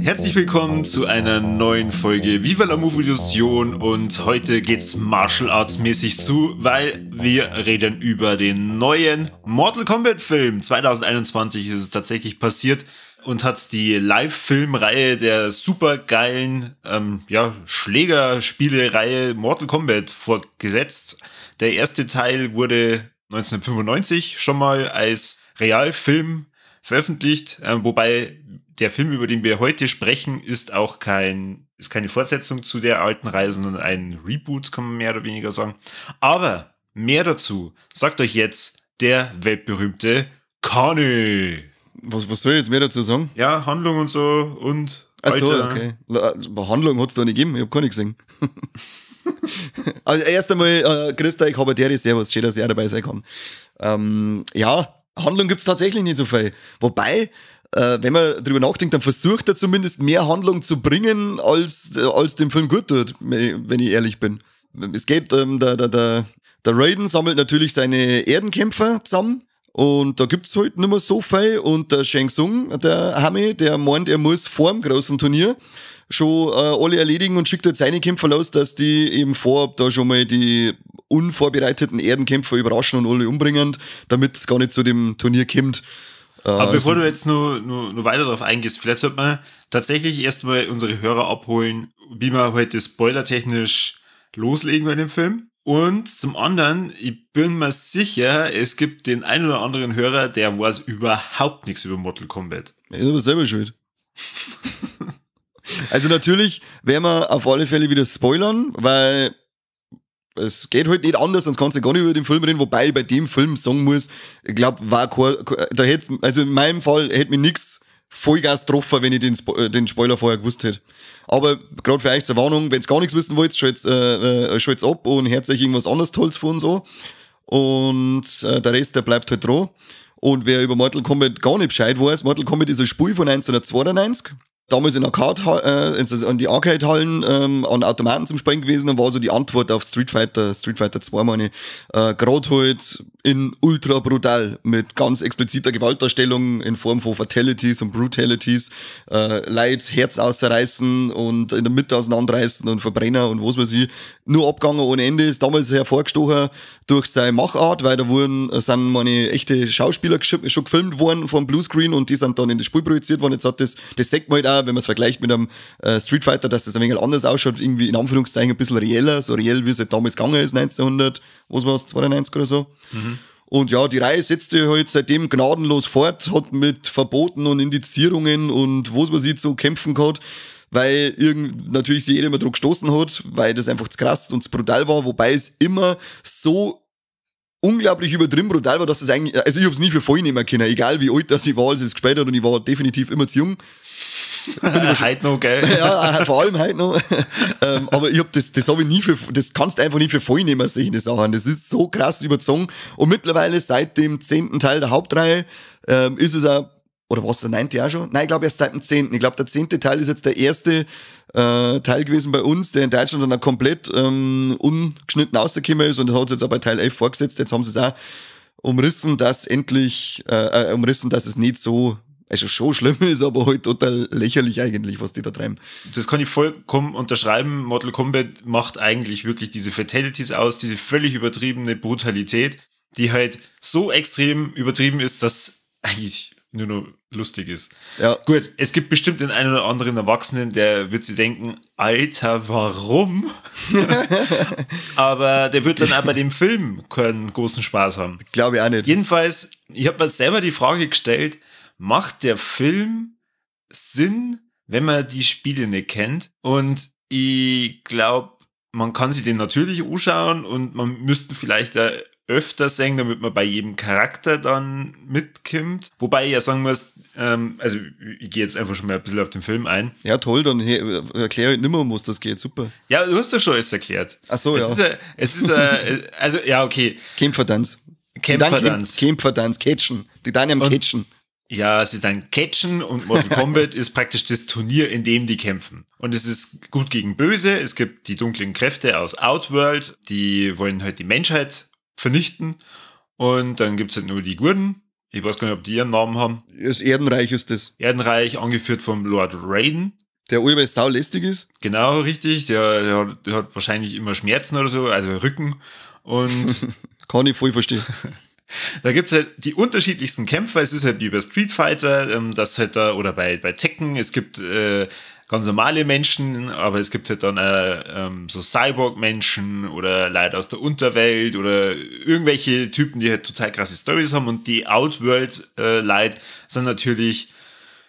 Herzlich willkommen zu einer neuen Folge Viva la Movolution und heute geht's Martial Arts mäßig zu, weil wir reden über den neuen Mortal Kombat Film. 2021 ist es tatsächlich passiert und hat die Live-Film-Reihe der supergeilen Schlägerspiele-Reihe Mortal Kombat fortgesetzt. Der erste Teil wurde 1995 schon mal als Realfilm veröffentlicht, wobei der Film, über den wir heute sprechen, ist auch keine Fortsetzung zu der alten Reihe, sondern ein Reboot, kann man mehr oder weniger sagen. Aber mehr dazu sagt euch jetzt der weltberühmte Kani. Was soll ich jetzt mehr dazu sagen? Ja, Handlung und so und. Ach so, okay. Handlung hat es da nicht gegeben, ich habe gar nichts gesehen. Also erst einmal, Christa, ich habe dir Servus, schön, dass ich auch dabei sein kann. Ja, Handlung gibt es tatsächlich nicht so viel. Wobei, wenn man drüber nachdenkt, dann versucht er zumindest mehr Handlung zu bringen, als dem Film gut tut, wenn ich ehrlich bin. Es geht, der Raiden sammelt natürlich seine Erdenkämpfer zusammen und da gibt's halt nicht mehr so viel und der Shang Tsung, der Hami, der meint, er muss vor dem großen Turnier schon alle erledigen und schickt halt seine Kämpfer los, dass die eben vorab da schon mal die unvorbereiteten Erdenkämpfer überraschen und alle umbringen, damit es gar nicht zu dem Turnier kommt. Aber bevor du jetzt nur weiter darauf eingehst, vielleicht sollte man tatsächlich erstmal unsere Hörer abholen, wie wir heute spoilertechnisch loslegen bei dem Film. Und zum anderen, ich bin mir sicher, es gibt den einen oder anderen Hörer, der weiß überhaupt nichts über Mortal Kombat. Ist aber selber schuld. Also natürlich werden wir auf alle Fälle wieder spoilern, weil es geht halt nicht anders, sonst kannst du gar nicht über den Film reden, wobei ich bei dem Film sagen muss, ich glaube, also in meinem Fall hätte mich nichts Vollgas getroffen, wenn ich den Spoiler vorher gewusst hätte. Aber gerade für euch zur Warnung, wenn ihr gar nichts wissen wollt, schalt's ab und hört euch irgendwas anderes Tolles von und so. Und der Rest, der bleibt halt dran. Und wer über Mortal Kombat gar nicht Bescheid weiß, Mortal Kombat ist ein Spiel von 1992. Damals in Arcade, in die Arcade-Hallen an Automaten zum Spielen gewesen und war so die Antwort auf Street Fighter 2, meine ich, gerade halt in ultra brutal, mit ganz expliziter Gewaltdarstellung in Form von Fatalities und Brutalities, Leid, Herz ausreißen und in der Mitte auseinanderreißen und Verbrenner und was weiß ich, nur abgegangen ohne Ende, ist damals hervorgestochen durch seine Machart, weil da sind meine echte Schauspieler schon gefilmt worden vom Bluescreen und die sind dann in das Spiel projiziert worden. Jetzt hat das sieht man halt auch, wenn man es vergleicht mit einem Street Fighter, dass das ein wenig anders ausschaut, irgendwie in Anführungszeichen ein bisschen reeller, so reell, wie es halt damals gegangen ist, 1992 oder so. Mhm. Und ja, die Reihe setzt sich halt seitdem gnadenlos fort, hat mit Verboten und Indizierungen und was man sieht so kämpfen gehabt, weil natürlich sich jeder immer drauf gestoßen hat, weil das einfach zu krass und zu brutal war, wobei es immer so unglaublich übertrieben brutal war, dass es eigentlich, also ich hab's nie für voll nehmen können, egal wie alt das ich war, als ich es gespielt habe, und ich war definitiv immer zu jung. Heute noch, gell? Ja, vor allem heute noch. Aber ich hab das habe ich nie für, das kannst du einfach nicht für voll nehmen, solche Sachen. Das ist so krass überzogen. Und mittlerweile, seit dem 10. Teil der Hauptreihe, ist es auch, oder war es der 9. auch schon? Nein, ich glaube erst seit dem 10. Ich glaube, der 10. Teil ist jetzt der erste Teil gewesen bei uns, der in Deutschland dann auch komplett ungeschnitten rausgekommen ist, und das hat es jetzt auch bei Teil 11 vorgesetzt. Jetzt haben sie es auch umrissen, dass endlich, dass es nicht so, also schon schlimm ist, aber halt total lächerlich eigentlich, was die da treiben. Das kann ich vollkommen unterschreiben. Mortal Kombat macht eigentlich wirklich diese Fatalities aus, diese völlig übertriebene Brutalität, die halt so extrem übertrieben ist, dass eigentlich nur noch lustig ist. Ja. Gut, es gibt bestimmt den einen oder anderen Erwachsenen, der wird sich denken, Alter, warum? Aber der wird dann auch bei dem Film keinen großen Spaß haben. Glaube ich auch nicht. Jedenfalls, ich habe mir selber die Frage gestellt, macht der Film Sinn, wenn man die Spiele nicht kennt? Und ich glaube, man kann sich den natürlich anschauen und man müsste vielleicht da öfter sehen, damit man bei jedem Charakter dann mitkommt. Wobei ich ja sagen muss, also ich gehe jetzt einfach schon mal ein bisschen auf den Film ein. Ja, toll, dann erkläre ich nicht mehr, um was das geht, super. Ja, du hast ja schon alles erklärt. Ach so, ja. Es ist, also, ja, okay. Kämpfertanz. Kämpfertanz. Kämpfertanz, Catchen. Die dann am Catchen. Ja, sie dann catchen und Mortal Kombat ist praktisch das Turnier, in dem die kämpfen. Und es ist gut gegen böse. Es gibt die dunklen Kräfte aus Outworld, die wollen halt die Menschheit vernichten. Und dann gibt's halt nur die Gurden. Ich weiß gar nicht, ob die ihren Namen haben. Das Erdenreich ist das. Erdenreich, angeführt vom Lord Raiden. Der allweil saulästig ist. Genau, richtig. Der hat wahrscheinlich immer Schmerzen oder so, also Rücken. Und kann ich voll verstehen. Da gibt's halt die unterschiedlichsten Kämpfer. Es ist halt wie bei Street Fighter, das halt da, oder bei Tekken. Es gibt ganz normale Menschen, aber es gibt halt dann so Cyborg-Menschen oder Leute aus der Unterwelt oder irgendwelche Typen, die halt total krasse Storys haben. Und die Outworld-Leute sind natürlich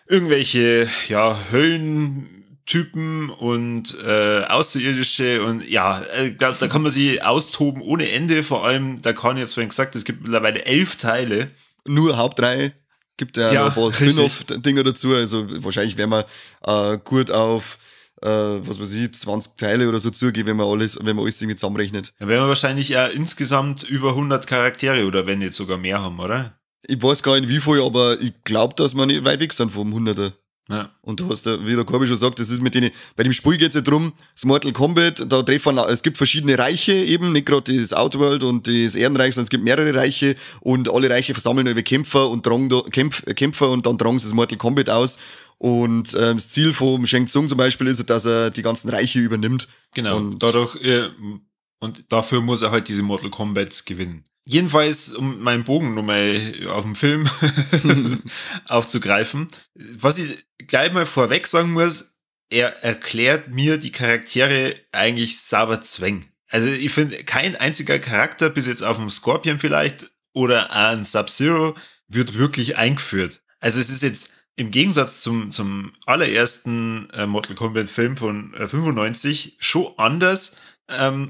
irgendwelche, ja, Höllentypen und Außerirdische und ja, da kann man sich austoben ohne Ende. Vor allem, da kann ich jetzt vorhin gesagt, es gibt mittlerweile 11 Teile. Nur Hauptreihe. Gibt ja noch ein paar Spin-off-Dinger dazu. Also wahrscheinlich werden wir gut auf was weiß ich, 20 Teile oder so zugeben, wenn man alles irgendwie zusammenrechnet. Dann werden wir wahrscheinlich ja insgesamt über 100 Charaktere oder wenn nicht sogar mehr haben, oder? Ich weiß gar nicht wie viel, aber ich glaube, dass wir nicht weit weg sind vom 100er. Ja. Und du hast ja, wie der Corby schon sagt, das ist mit denen, bei dem Spiel geht's ja drum, das Mortal Kombat, da treffen, es gibt verschiedene Reiche eben, nicht gerade das Outworld und das Erdenreich, sondern es gibt mehrere Reiche und alle Reiche versammeln über Kämpfer und tragen da, Kämpfer und dann tragen sie das Mortal Kombat aus. Und das Ziel vom Shang Tsung zum Beispiel ist, dass er die ganzen Reiche übernimmt. Genau, und dadurch, und dafür muss er halt diese Mortal Kombats gewinnen. Jedenfalls, um meinen Bogen nochmal auf dem Film aufzugreifen, was ich gleich mal vorweg sagen muss, er erklärt mir die Charaktere eigentlich sauber zwäng. Also ich finde, kein einziger Charakter, bis jetzt auf dem Scorpion vielleicht oder an Sub-Zero, wird wirklich eingeführt. Also es ist jetzt im Gegensatz zum allerersten Mortal Kombat Film von 95 schon anders,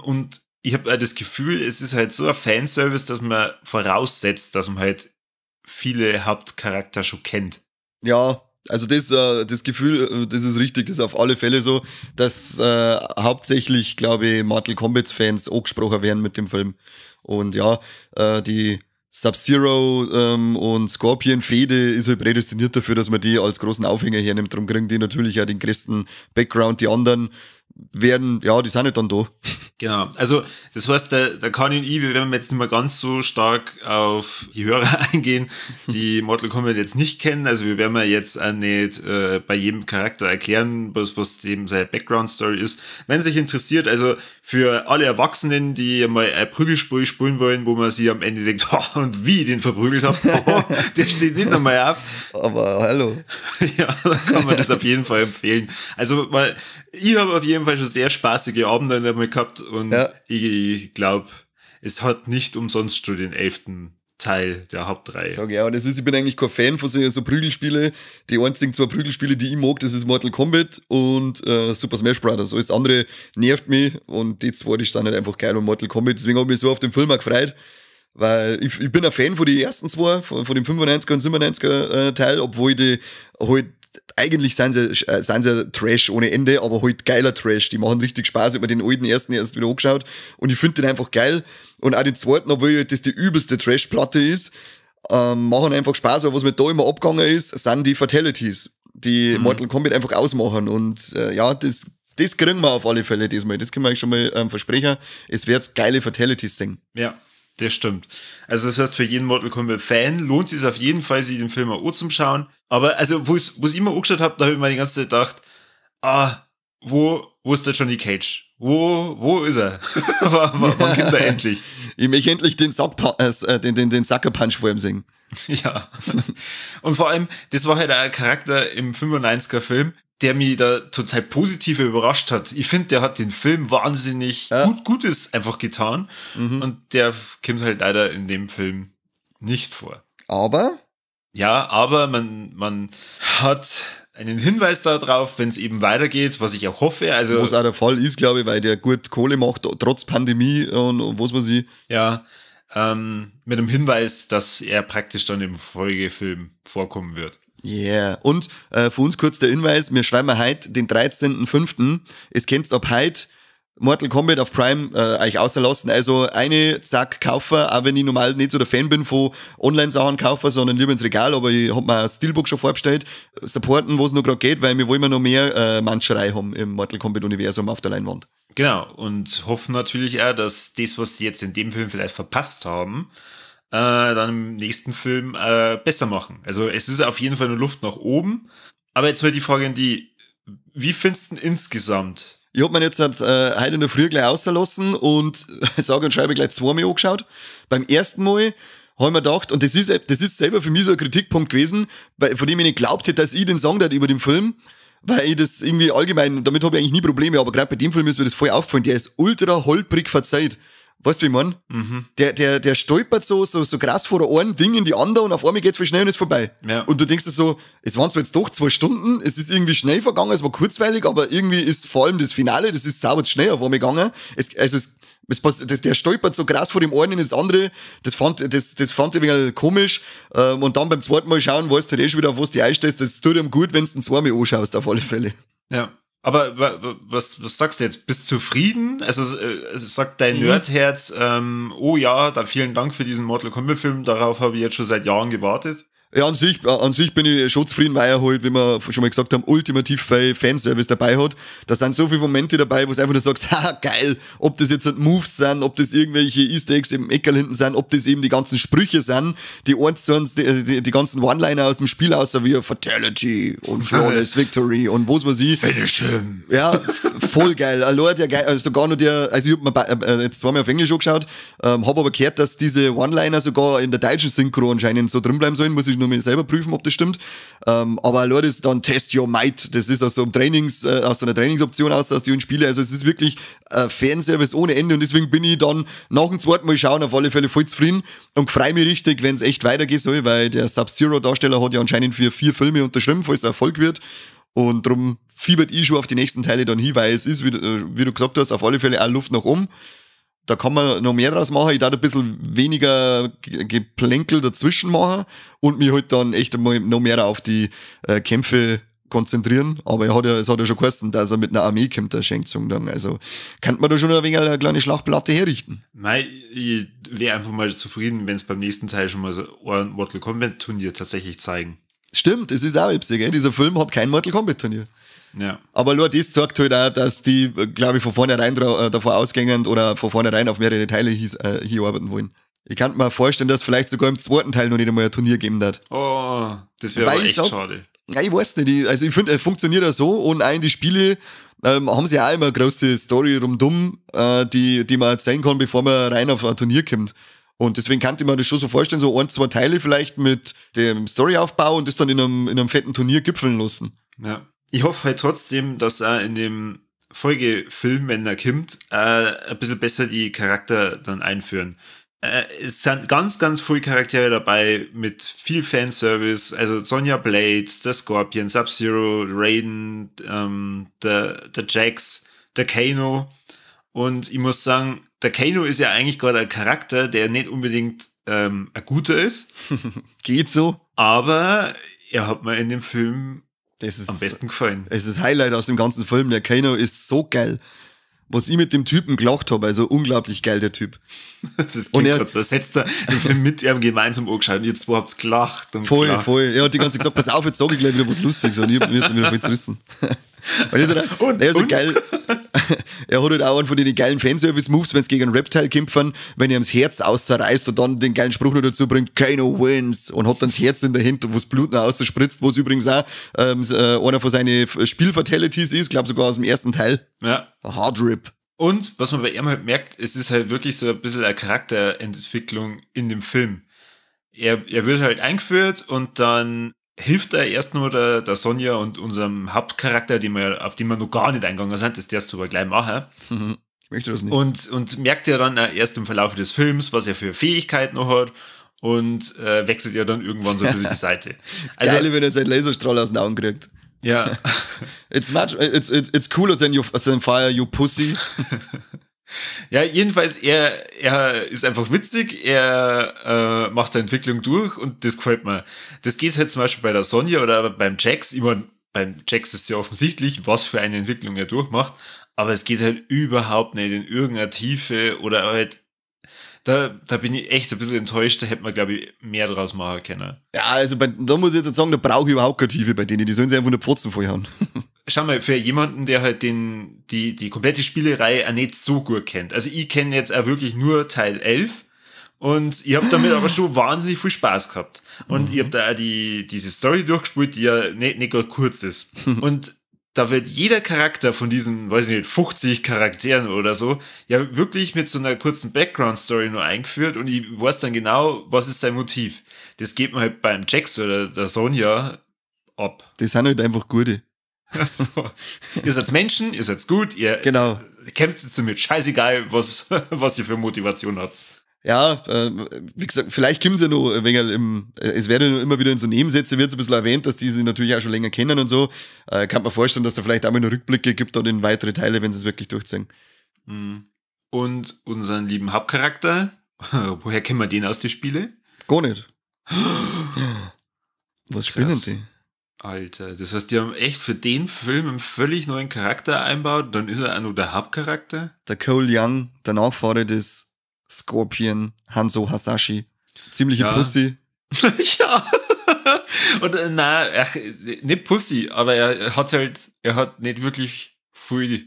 und ich habe halt das Gefühl, es ist halt so ein Fanservice, dass man voraussetzt, dass man halt viele Hauptcharakter schon kennt. Ja, also das Gefühl, das ist richtig, das ist auf alle Fälle so, dass hauptsächlich, glaube ich, Mortal Kombat-Fans angesprochen werden mit dem Film. Und ja, die Sub-Zero und Scorpion-Fehde ist halt prädestiniert dafür, dass man die als großen Aufhänger hernimmt. Darum kriegen die natürlich auch den größten Background. Die anderen werden, ja, die sind nicht dann da. Genau, also das heißt, der Kani und ich, wir werden jetzt nicht mehr ganz so stark auf die Hörer eingehen, die Mortal Kombat jetzt nicht kennen. Also wir werden jetzt auch nicht bei jedem Charakter erklären, was dem seine Background-Story ist. Wenn es sich interessiert, also für alle Erwachsenen, die mal ein Prügelspiel spielen wollen, wo man sich am Ende denkt, oh, und wie ich den verprügelt habe, oh, der steht nicht nochmal auf. Aber hallo. Ja, da kann man das auf jeden Fall empfehlen. Also mal, ich habe auf jeden Fall schon sehr spaßige Abende damit gehabt und ja. Ich glaube, es hat nicht umsonst schon den 11. Teil der Hauptreihe. Sag ja, und es ist, ich bin eigentlich kein Fan von so Prügelspiele. Die einzigen zwei Prügelspiele, die ich mag, das ist Mortal Kombat und Super Smash Bros. Alles andere nervt mich und die zwei, die sind halt einfach geil und Mortal Kombat. Deswegen habe ich mich so auf den Film auch gefreut, weil ich bin ein Fan von den ersten zwei, von dem 95er und 97er Teil, obwohl die halt eigentlich sind sie Trash ohne Ende, aber halt geiler Trash. Die machen richtig Spaß. Ich hab mir den alten ersten erst wieder angeschaut und ich finde den einfach geil. Und auch den zweiten, obwohl das die übelste Trash-Platte ist, machen einfach Spaß. Aber was mir da immer abgegangen ist, sind die Fatalities, die Mortal Kombat einfach ausmachen. Und ja, das kriegen wir auf alle Fälle diesmal. Das können wir eigentlich schon mal versprechen. Es wird geile Fatalities sehen. Ja. Das stimmt. Also das heißt, für jeden Mortal Kombat-Fan lohnt es sich auf jeden Fall, sich den Film auch anzuschauen. Aber also, wo ich immer angeschaut habe, da habe ich mir die ganze Zeit gedacht, wo ist der Johnny Cage? Wo ist er? Wann kommt er endlich? Ich möchte endlich den Sucker Punch vor ihm singen. Ja. Und vor allem, das war halt ein Charakter im 95er-Film, der mich da total positiv überrascht hat. Ich finde, der hat den Film wahnsinnig Gutes einfach getan. Mhm. Und der kommt halt leider in dem Film nicht vor. Aber? Ja, aber man hat einen Hinweis darauf, wenn es eben weitergeht, was ich auch hoffe. Also, was auch der Fall ist, glaube ich, weil der gut Kohle macht, trotz Pandemie und was weiß ich. Ja, mit dem Hinweis, dass er praktisch dann im Folgefilm vorkommen wird. Yeah. Und für uns kurz der Hinweis, wir schreiben heute den 13.05. Es kennt's ab heute Mortal Kombat auf Prime euch außerlassen. Also eine, zack, kaufen, auch wenn ich normal nicht so der Fan bin von Online-Sachen kaufen, sondern lieber ins Regal, aber ich hab mir ein Steelbook schon vorbestellt. Supporten, wo es noch gerade geht, weil wir wollen ja noch mehr Manscherei haben im Mortal Kombat-Universum auf der Leinwand. Genau, und hoffen natürlich auch, dass das, was sie jetzt in dem Film vielleicht verpasst haben, dann im nächsten Film besser machen. Also es ist auf jeden Fall eine Luft nach oben. Aber jetzt mal die Frage an die, wie findest du denn insgesamt? Ich hab mir jetzt halt heute in der Früh gleich auslassen und sage und schreibe gleich zweimal angeschaut. Beim ersten Mal habe ich mir gedacht, und das ist selber für mich so ein Kritikpunkt gewesen, von dem ich nicht geglaubt hätte, dass ich den sagen darf über den Film, weil ich das irgendwie allgemein, damit habe ich eigentlich nie Probleme, aber gerade bei dem Film ist mir das voll aufgefallen, der ist ultra holprig verzeiht. Weißt du, wie ich mein? Mhm. Der stolpert so krass vor der einen Ding in die andere und auf einmal geht's voll schnell und ist vorbei. Ja. Und du denkst dir so, es waren zwar jetzt doch 2 Stunden, es ist irgendwie schnell vergangen, es war kurzweilig, aber irgendwie ist vor allem das Finale, das ist sauber schnell auf einmal gegangen. Der stolpert so krass vor dem einen in das andere, das fand ich ein wenig komisch. Und dann beim zweiten Mal schauen, weißt du halt eh schon wieder, auf was du einstellst, das tut ihm gut, wenn du ihn zweimal anschaust, auf alle Fälle. Ja. Aber was sagst du jetzt? Bist du zufrieden? Also sagt dein Nerdherz, oh ja, dann vielen Dank für diesen Mortal Kombat Film, darauf habe ich jetzt schon seit Jahren gewartet. Ja, an sich bin ich schon zufrieden, weil er halt, wie wir schon mal gesagt haben, ultimativ viel Fanservice dabei hat. Da sind so viele Momente dabei, wo du einfach nur sagst, haha, geil, ob das jetzt halt Moves sind, ob das irgendwelche Easter Eggs im Eckerl hinten sind, ob das eben die ganzen Sprüche sind, die eins zu eins, die ganzen One-Liner aus dem Spiel außer wie Fatality und Flawless Victory und was weiß ich. Finish him. Ja, voll geil. Allein der geil, sogar noch der, also ich hab mir jetzt zweimal auf Englisch angeschaut, hab aber gehört, dass diese One-Liner sogar in der deutschen Synchro anscheinend so drin bleiben sollen, muss ich nur mir selber prüfen, ob das stimmt. Aber Leute, ist dann Test Your Might. Das ist aus so einem aus so einer Trainingsoption aus den Spielen. Also es ist wirklich Fanservice ohne Ende und deswegen bin ich dann nach dem zweiten Mal schauen auf alle Fälle voll zufrieden und freue mich richtig, wenn es echt weitergehen soll, weil der Sub-Zero-Darsteller hat ja anscheinend für 4 Filme unterschrieben, falls er Erfolg wird. Und darum fiebert ich schon auf die nächsten Teile dann hin, weil es ist, wie du gesagt hast, auf alle Fälle auch Luft nach oben. Da kann man noch mehr draus machen. Ich darf ein bisschen weniger Geplänkel dazwischen machen und mich halt dann echt einmal noch mehr auf die Kämpfe konzentrieren. Aber es hat ja schon geheißen, dass er mit einer Armee kommt, der Shang Tsung dann. Also kann man da schon ein wenig eine kleine Schlachtplatte herrichten. Mei, ich wäre einfach mal zufrieden, wenn es beim nächsten Teil schon mal so ein Mortal Kombat Turnier tatsächlich zeigen. Stimmt, es ist auch ipsig, gell? Dieser Film hat kein Mortal Kombat Turnier. Ja. Aber nur das zeigt halt auch, dass die, glaube ich, von vornherein davor ausgängend oder von vornherein auf mehrere Teile hier arbeiten wollen. Ich kann mir vorstellen, dass vielleicht sogar im zweiten Teil noch nicht einmal ein Turnier geben wird. Oh, das wäre aber echt schade. Ja, ich weiß nicht. Also ich finde, er funktioniert ja so und auch in die Spiele haben sie auch immer eine große Story rundum, die man erzählen kann, bevor man rein auf ein Turnier kommt. Und deswegen kann ich mir das schon so vorstellen, so 1, 2 Teile vielleicht mit dem Storyaufbau und das dann in einem fetten Turnier gipfeln lassen. Ja. Ich hoffe halt trotzdem, dass er in dem Folgefilm, wenn er kommt, ein bisschen besser die Charakter dann einführen. Es sind ganz, ganz viele Charaktere dabei mit viel Fanservice, also Sonya Blade, der Scorpion, Sub-Zero, Raiden, der Jax, der Kano. Und ich muss sagen, der Kano ist ja eigentlich gerade ein Charakter, der nicht unbedingt ein guter ist. Geht so. Aber er hat mir in dem Film am besten gefallen. Es ist Highlight aus dem ganzen Film. Der Kano ist so geil. Was ich mit dem Typen gelacht habe, also unglaublich geil, der Typ. Das klingt gerade so, als hättest du den Film mit ihm gemeinsam angeschaut und ihr zwei habt's gelacht und voll, gelacht. Voll. Er hat die ganze Zeit gesagt, pass auf, jetzt sag ich gleich wieder was Lustiges und ich hab mir jetzt wieder voll zerrissen. Weil er ist so geil. Er hat halt auch einen von den geilen Fanservice-Moves, wenn es gegen einen Reptile kämpfen, wenn er ihm das Herz ausreißt und dann den geilen Spruch noch dazu bringt, Kano wins, und hat dann das Herz in der Hand, wo das Blut noch ausspritzt, wo es übrigens auch einer von seinen Spielfatalities ist, glaube sogar aus dem ersten Teil. Ja. Hard Rip. Und was man bei ihm halt merkt, es ist halt wirklich so ein bisschen eine Charakterentwicklung in dem Film. Er wird halt eingeführt und dann hilft er erst nur der Sonja und unserem Hauptcharakter, auf den wir noch gar nicht eingegangen sind, das darfst du aber gleich machen. Ich möchte das nicht. Und merkt ja dann erst im Verlauf des Films, was er für Fähigkeiten noch hat und wechselt ja dann irgendwann so ein bisschen die Seite. Also, geil, wenn er seinen Laserstrahl aus den Augen kriegt. Ja. It's cooler than fire, you pussy. Ja, jedenfalls, er ist einfach witzig, er macht die Entwicklung durch und das gefällt mir. Das geht halt zum Beispiel bei der Sonja oder beim Jax. Ich meine, beim Jax ist ja offensichtlich, was für eine Entwicklung er durchmacht, Aber es geht halt überhaupt nicht in irgendeiner Tiefe oder halt, da bin ich echt ein bisschen enttäuscht, da hätte man, glaube ich, mehr draus machen können. Ja, also da muss ich jetzt sagen, da brauche ich überhaupt keine Tiefe bei denen, die sollen sich einfach nur Pfotzen vollhauen. Schau mal, für jemanden, der halt die komplette Spielerei auch nicht so gut kennt. Also ich kenne jetzt auch wirklich nur Teil 11 und ich habe damit aber schon wahnsinnig viel Spaß gehabt. Und ich habe da auch diese Story durchgespielt, die ja nicht gerade kurz ist. Und da wird jeder Charakter von diesen, weiß ich nicht, 50 Charakteren oder so, ja wirklich mit so einer kurzen Background-Story nur eingeführt und ich weiß dann genau, was ist sein Motiv. Das geht mir halt beim Jax oder der Sonja ab. Die sind halt einfach gute. Also, ihr seid Menschen, ihr seid gut, ihr genau. Kämpft jetzt damit, scheißegal, was ihr für Motivation habt. Ja, wie gesagt, vielleicht kommt es ja noch ein wenig es werden ja immer wieder in so Nebensätze, wird es ein bisschen erwähnt, dass die sich natürlich auch schon länger kennen und so. Kann man vorstellen, dass da vielleicht auch mal noch Rückblicke gibt dann in weitere Teile, wenn sie es wirklich durchziehen. Und unseren lieben Hauptcharakter, woher kennen wir den aus den Spielen? Gar nicht. Was spinnen die? Alter, das heißt, die haben echt für den Film einen völlig neuen Charakter einbaut, dann ist er auch nur der Hauptcharakter. Der Cole Young, der Nachfahre des Scorpion, Hanzo Hasashi. Ziemliche Pussy. Ja. Und nein, nicht Pussy, aber er hat nicht wirklich viel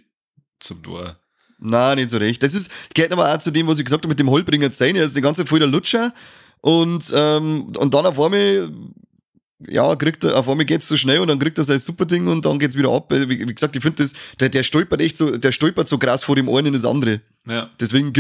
zum Tor. Nein, nicht so recht. Das ist, geht aber auch zu dem, was ich gesagt habe, mit dem Holbringer Zähne. Er ist die ganze Zeit voll der Lutscher und dann auf einmal, ja, kriegt er, auf einmal geht's so schnell und dann kriegt er sein super Ding und dann geht's wieder ab. Wie gesagt, ich finde das, der stolpert echt so, der stolpert so krass vor dem einen in das andere. Ja. Deswegen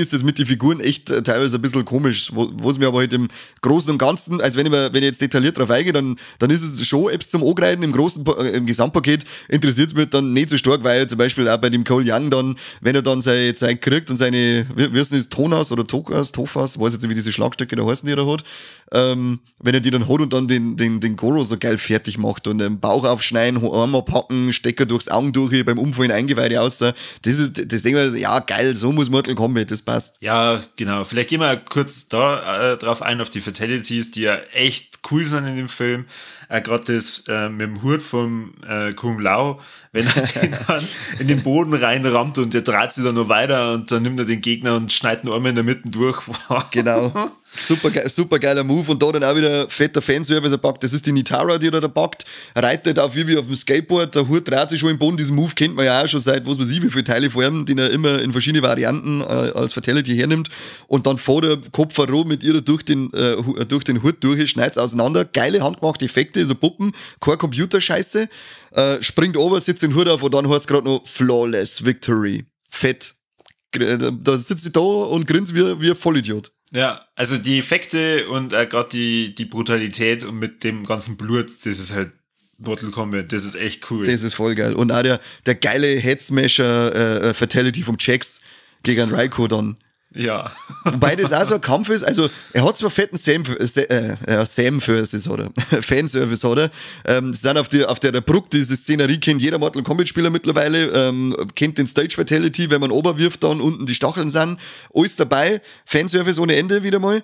ist das mit den Figuren echt teilweise ein bisschen komisch, wo es mir aber halt im Großen und Ganzen, also wenn ich jetzt detailliert drauf eingehe, dann ist es schon etwas zum Angreifen, im Gesamtpaket interessiert es mich dann nicht so stark, weil zum Beispiel auch bei dem Cole Young dann, wenn er dann sein Zeug kriegt und seine, wie heißt das, Tonas oder Tokas, Tofas, weiß jetzt nicht, wie diese Schlagstöcke da heißen, die er hat, wenn er die dann hat und dann den Goro so geil fertig macht und den Bauch aufschneiden, Arm abhacken, Stecker durchs Augen durch, beim Umfallen Eingeweide aus, das ist, das Ding, ja, geil, so muss Mortal Kombat, das passt. Ja, genau. Vielleicht gehen wir kurz da drauf ein, auf die Fatalities, die ja echt cool sind in dem Film. Gerade das mit dem Hut vom Kung Lao, wenn er den dann in den Boden reinrammt und der dreht sich dann nur weiter und dann nimmt er den Gegner und schneidet ihn einmal in der Mitte durch. Genau. Super geiler Move und da dann auch wieder fetter Fanservice, er packt, das ist die Nitara, die er da packt, reitet auf wie auf dem Skateboard, der Hut dreht sich schon im Boden, diesen Move kennt man ja auch schon seit, was weiß ich, wie viele Teile vor ihm, den er immer in verschiedene Varianten als Fatality hernimmt und dann fährt er Kopf voran mit ihr durch den Hut durch, schneidet's auseinander, geile handgemachte Effekte, so Puppen, keine Computerscheiße, springt over, sitzt den Hut auf und dann hat's gerade noch Flawless Victory. Fett. Da sitzt sie da und grinst wie ein Vollidiot. Ja, also die Effekte und gerade die Brutalität und mit dem ganzen Blut, das ist halt Mortal Kombat, das ist echt cool. Das ist voll geil. Und auch der geile Head-Smasher Fatality vom Jax gegen Raiko dann. Ja. Wobei das auch so ein Kampf ist, also er hat zwar fetten Sam-Service, oder? Fanservice, oder? Sie sind auf der Brücke, diese Szenerie kennt jeder Mortal Kombat-Spieler mittlerweile, kennt den Stage Fatality, wenn man oberwirft, dann unten die Stacheln sind, alles dabei, Fanservice ohne Ende wieder mal,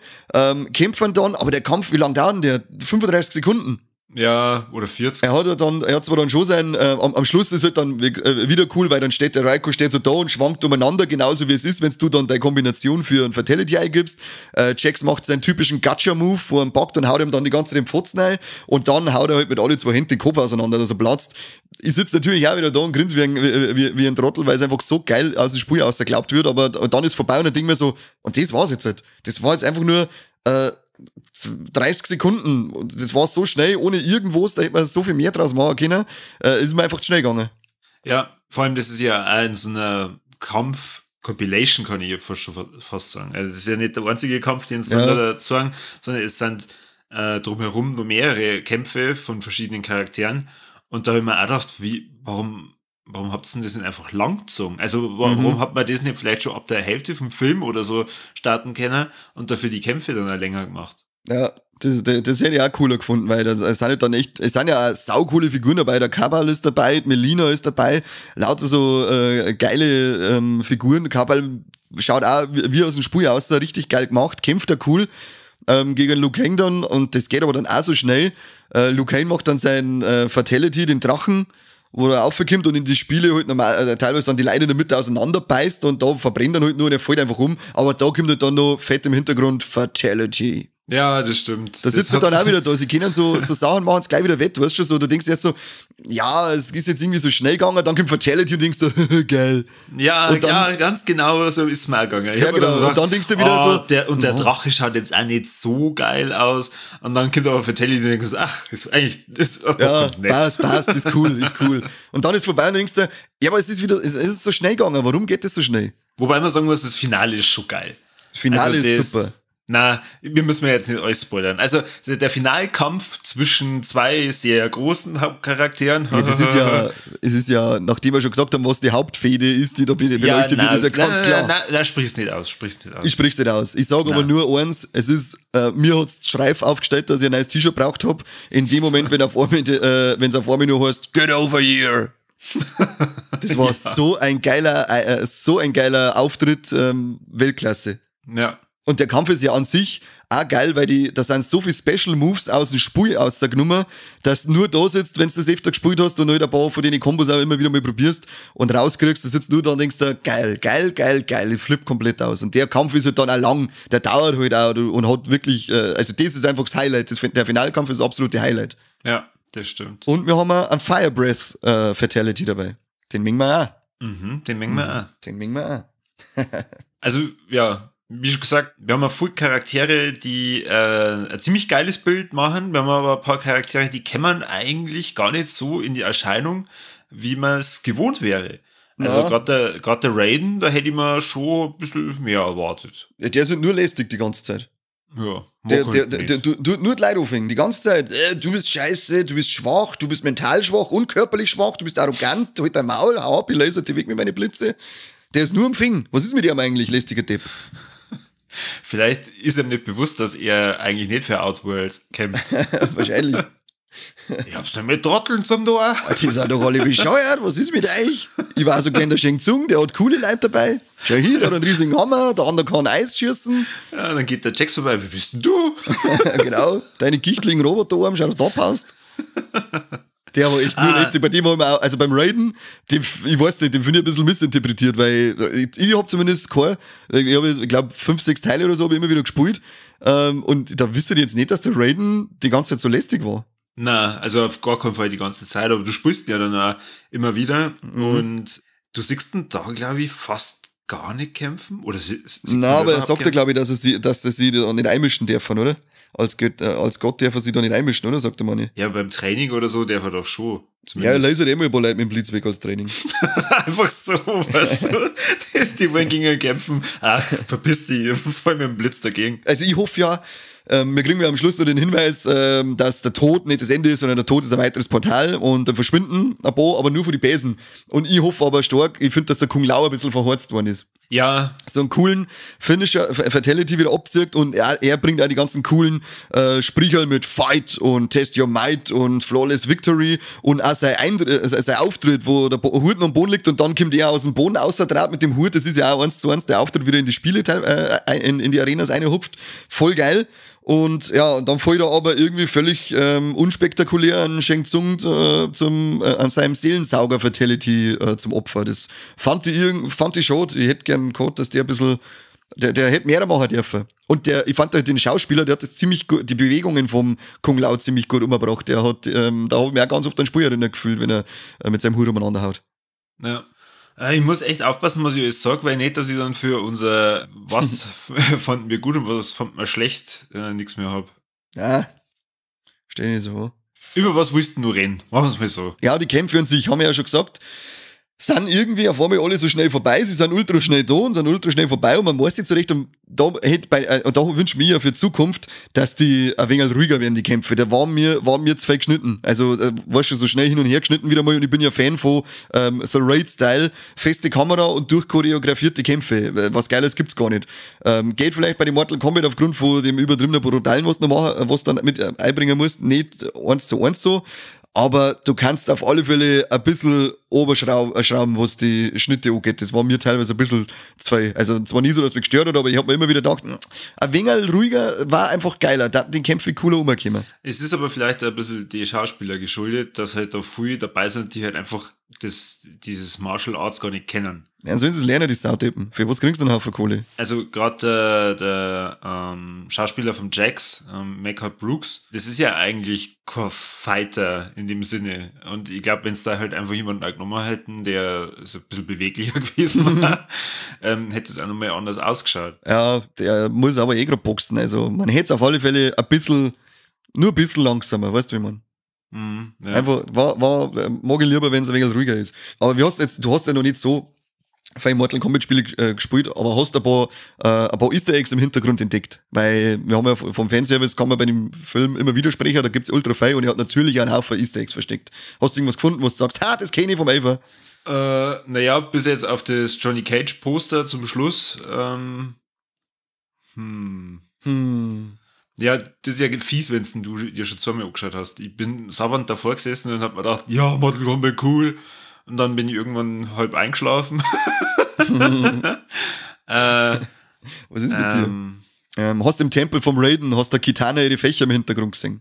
kämpfen dann, aber der Kampf, wie lange dauert denn der? 35 Sekunden. Ja, oder 40. Er hat zwar dann schon sein, am Schluss ist halt dann wieder cool, weil dann steht der Raiko steht so da und schwankt umeinander, genauso wie es ist, wenn du dann deine Kombination für ein Fatality eingibst. Jax macht seinen typischen Gacha-Move, wo er ihn packt und haut ihm dann die ganze Zeit den Pfotzen rein und dann haut er halt mit alle zwei Händen den Kopf auseinander, dass er platzt. Ich sitze natürlich auch wieder da und grinse wie ein Trottel, weil es einfach so geil aus dem Spiel ausgeglaubt wird, aber dann ist vorbei und dann denke ich mir so, und das war's jetzt halt. Das war jetzt einfach nur, 30 Sekunden. Und das war so schnell, ohne irgendwas, da hätte man so viel mehr draus machen können. Ist mir einfach zu schnell gegangen. Ja, vor allem, das ist ja auch in so einer Kampf-Compilation, kann ich ja fast sagen. Also, das ist ja nicht der einzige Kampf, den sie dann da zeigen, sondern es sind drumherum noch mehrere Kämpfe von verschiedenen Charakteren. Und da habe ich mir auch gedacht, warum habt ihr denn das nicht einfach lang gezogen? Also warum hat man das nicht vielleicht schon ab der Hälfte vom Film oder so starten können und dafür die Kämpfe dann auch länger gemacht? Ja, das hätte ich auch cooler gefunden, weil das sind ja dann echt, es sind ja auch saucoole Figuren dabei, der Kabal ist dabei, Melina ist dabei, lauter so geile Figuren. Kabal schaut auch wie aus dem Spiel aus, richtig geil gemacht, kämpft er cool gegen Liu Kang dann, und das geht aber dann auch so schnell. Liu Kang macht dann sein Fatality, den Drachen, wo er raufkommt und in die Spiele halt normal, teilweise dann die Leute in der Mitte auseinanderbeißt und da verbrennt er halt nur und er fällt einfach um. Aber da kommt halt dann noch fett im Hintergrund Fatality. Ja, das stimmt. Da sitzt er dann auch wieder da. Sie können so Sachen machen es gleich wieder wett, weißt du schon so. Du denkst erst so, ja, es ist jetzt irgendwie so schnell gegangen, dann kommt Fatality und denkst du, geil. Ja, und dann, ja, ganz genau so ist es mir auch gegangen. Ich ja, hab mir genau. dann gedacht, Und dann denkst du wieder so, der Drache schaut jetzt auch nicht so geil aus. Und dann kommt aber Fatality und denkst, ach, ist eigentlich, ist doch ja, ganz nett. passt, ist cool, ist cool. Und dann ist vorbei und denkst du, ja, aber es ist wieder, es ist so schnell gegangen. Warum geht das so schnell? Wobei man sagen muss, das Finale ist schon geil. Das Finale Also ist das- super. Na, wir müssen ja jetzt nicht alles spoilern. Also der Finalkampf zwischen zwei sehr großen Hauptcharakteren. Ja, das ist ja, es ist ja, nachdem wir schon gesagt haben, was die Hauptfehde ist, die da beleuchtet wird, ist ja ganz klar. Na, sprich's nicht aus, sprich's nicht aus. Ich sprich's nicht aus. Ich sage aber nur eins, es ist, mir hat's Schreif aufgestellt, dass ich ein neues T-Shirt braucht hab. In dem Moment, wenn auf einmal, wenn's auf einmal nur heißt, get over here. Das war so ein geiler Auftritt, Weltklasse. Ja. Und der Kampf ist ja an sich auch geil, weil da sind so viele Special Moves aus dem Spiel rausgenommen, dass du nur da sitzt, wenn du das öfter gespielt hast und halt ein paar von den Kombos auch immer wieder mal probierst und rauskriegst, da sitzt nur da und denkst du, geil, geil, geil, geil, ich flipp komplett aus. Und der Kampf ist halt dann auch lang, der dauert halt auch und hat wirklich, also das ist einfach das Highlight, der Finalkampf ist das absolute Highlight. Ja, das stimmt. Und wir haben auch einen Fire Breath Fatality dabei. Den mengen wir auch. Mhm, den mengen wir auch. Den mengen wir auch. Also, ja, wie schon gesagt, wir haben ja viele Charaktere, die ein ziemlich geiles Bild machen. Wir haben aber ein paar Charaktere, die kämen eigentlich gar nicht so in die Erscheinung, wie man es gewohnt wäre. Also Ja. gerade der Raiden, da hätte ich mir schon ein bisschen mehr erwartet. Ja, der ist halt nur lästig die ganze Zeit. Ja, Der, mag der, halt der, nicht. der, du, nur die Leute aufhängen, die ganze Zeit. Du bist scheiße, du bist schwach, du bist mental schwach und körperlich schwach, du bist arrogant, halt dein Maul, hau ab, ich laser dich weg mit meinen Blitze. Der ist nur am Fing. Was ist mit ihm eigentlich, lästiger Depp? Vielleicht ist ihm nicht bewusst, dass er eigentlich nicht für Outworld kämpft. Wahrscheinlich. Ich hab's nicht mit Trotteln zum Tor. Die sind doch alle bescheuert, was ist mit euch? Ich war so gern der Shang Tsung, der hat coole Leute dabei. Schau hin, der hat einen riesigen Hammer, der andere kann Eis schießen. Ja, dann geht der Jax vorbei, wie bist denn du? Genau, deine gichtligen Roboterarm, schau, dass du da passt. Der war echt nur lästig. Bei dem haben wir auch, also beim Raiden, den, ich weiß nicht, den finde ich ein bisschen missinterpretiert, weil ich hab zumindest kein, ich habe, ich glaube, 5, 6 Teile oder so hab ich immer wieder gespielt. Und da wüsste ich jetzt nicht, dass der Raiden die ganze Zeit so lästig war. Na, also auf gar keinen Fall die ganze Zeit, aber du spielst ihn ja dann auch immer wieder und du siehst ihn da, glaube ich, fast gar nicht kämpfen. Oder Na, aber er überhaupt sagt ja, kämpfen? glaube ich, dass er sie da nicht einmischen dürfen, oder? Als Gott darf er sich da nicht einmischen, oder? Sagt der Manni. Ja, beim Training oder so darf er doch schon. Ja, er Zumindest. lasert eh mal ein paar Leute mit dem Blitz weg als Training. Einfach so, weißt du? Die wollen gegen ihn kämpfen. Ach, verpiss dich, voll mit dem Blitz dagegen. Also ich hoffe ja, wir kriegen ja am Schluss noch den Hinweis, dass der Tod nicht das Ende ist, sondern der Tod ist ein weiteres Portal und dann verschwinden ein paar, aber nur für die Besen. Und ich hoffe aber stark, ich finde, dass der Kung Lao ein bisschen verhorzt worden ist. Ja. So einen coolen Finisher, Fatality wieder abzirkt und er bringt auch die ganzen coolen Sprüche mit Fight und Test Your Might und Flawless Victory und auch sein Auftritt, wo der Hut noch am Boden liegt und dann kommt er aus dem Boden außer mit dem Hut, das ist ja auch 1:1 der Auftritt wieder in die Spiele, in die Arenas reinhupft. Voll geil. Und ja, und dann fällt er aber irgendwie völlig unspektakulär an Shang Tsung an seinem Seelensauger Fatality zum Opfer. Das fand ich schade. Ich hätte gern gehabt, dass der ein bisschen, der hätte mehr machen dürfen. Und ich fand halt den Schauspieler, der hat das ziemlich gut, die Bewegungen vom Kung Lao ziemlich gut umgebracht. Der hat, da habe ich mir auch ganz oft an Spiel erinnert gefühlt, wenn er mit seinem Hut umeinander haut. Ja. Ich muss echt aufpassen, was ich alles sage, weil nicht, dass ich dann für unser was fanden wir gut und was fanden wir schlecht nichts mehr habe. Ja, stell nicht so vor. Über was willst du reden? Machen wir es mal so. Ja, die Kämpfe an sich, haben wir ja schon gesagt, sind irgendwie auf einmal alle so schnell vorbei. Sie sind ultra schnell da und sind ultra schnell vorbei und man weiß nicht so recht. Und da wünsche ich mir ja für Zukunft, dass die ein wenig ruhiger werden, die Kämpfe. Da waren mir zu viel geschnitten. Also, weißt du, so schnell hin und her geschnitten wieder mal. Und ich bin ja Fan von so Raid-Style, feste Kamera und durchchoreografierte Kämpfe. Was Geiles gibt's gar nicht. Geht vielleicht bei dem Mortal Kombat aufgrund von dem übertriebenen Brutalen, was du noch machen, was du dann mit einbringen musst, nicht 1:1 so. Aber du kannst auf alle Fälle ein bisschen oberschrauben, was die Schnitte angeht. Das war mir teilweise ein bisschen zu viel. Also zwar nie so, dass mich gestört hat, aber ich hab mir immer wieder gedacht, ein wenig ruhiger war einfach geiler, da den Kämpfe cooler umgekommen. Es ist aber vielleicht ein bisschen die Schauspieler geschuldet, dass halt da viel dabei sind, die halt einfach dieses Martial Arts gar nicht kennen. Ja, sollen sie es lernen, die Sautypen. Für was kriegst du einen Haufen Kohle? Also gerade der Schauspieler vom Jax, Mehcad Brooks, das ist ja eigentlich kein Fighter in dem Sinne. Und ich glaube, wenn es da halt einfach jemanden genommen hätten, der so ein bisschen beweglicher gewesen war, hätte es auch nochmal anders ausgeschaut. Ja, der muss aber eh gerade boxen. Also man hätte es auf alle Fälle ein bisschen, nur ein bisschen langsamer, weißt du, wie man. Mhm, ja. Einfach, mag ich lieber, wenn es ein wenig ruhiger ist. Aber wie hast jetzt, du hast ja noch nicht so viele Mortal Kombat Spiele gespielt, aber hast ein paar Easter Eggs im Hintergrund entdeckt. Weil wir haben ja vom Fanservice, kann man bei dem Film immer widersprechen, da gibt's ultra viel und er hat natürlich einen Haufen Easter Eggs versteckt. Hast du irgendwas gefunden, wo du sagst, ha, das kenne ich vom Eifer? Naja, bis jetzt auf das Johnny Cage Poster zum Schluss. Ja, das ist ja fies, wenn du dir schon zweimal angeschaut hast. Ich bin sabbernd davor gesessen und hab mir gedacht, ja, Mortal Kombat cool. Und dann bin ich irgendwann halb eingeschlafen. Was ist mit dir? Hast du im Tempel vom Raiden, hast der Kitana ihre Fächer im Hintergrund gesehen?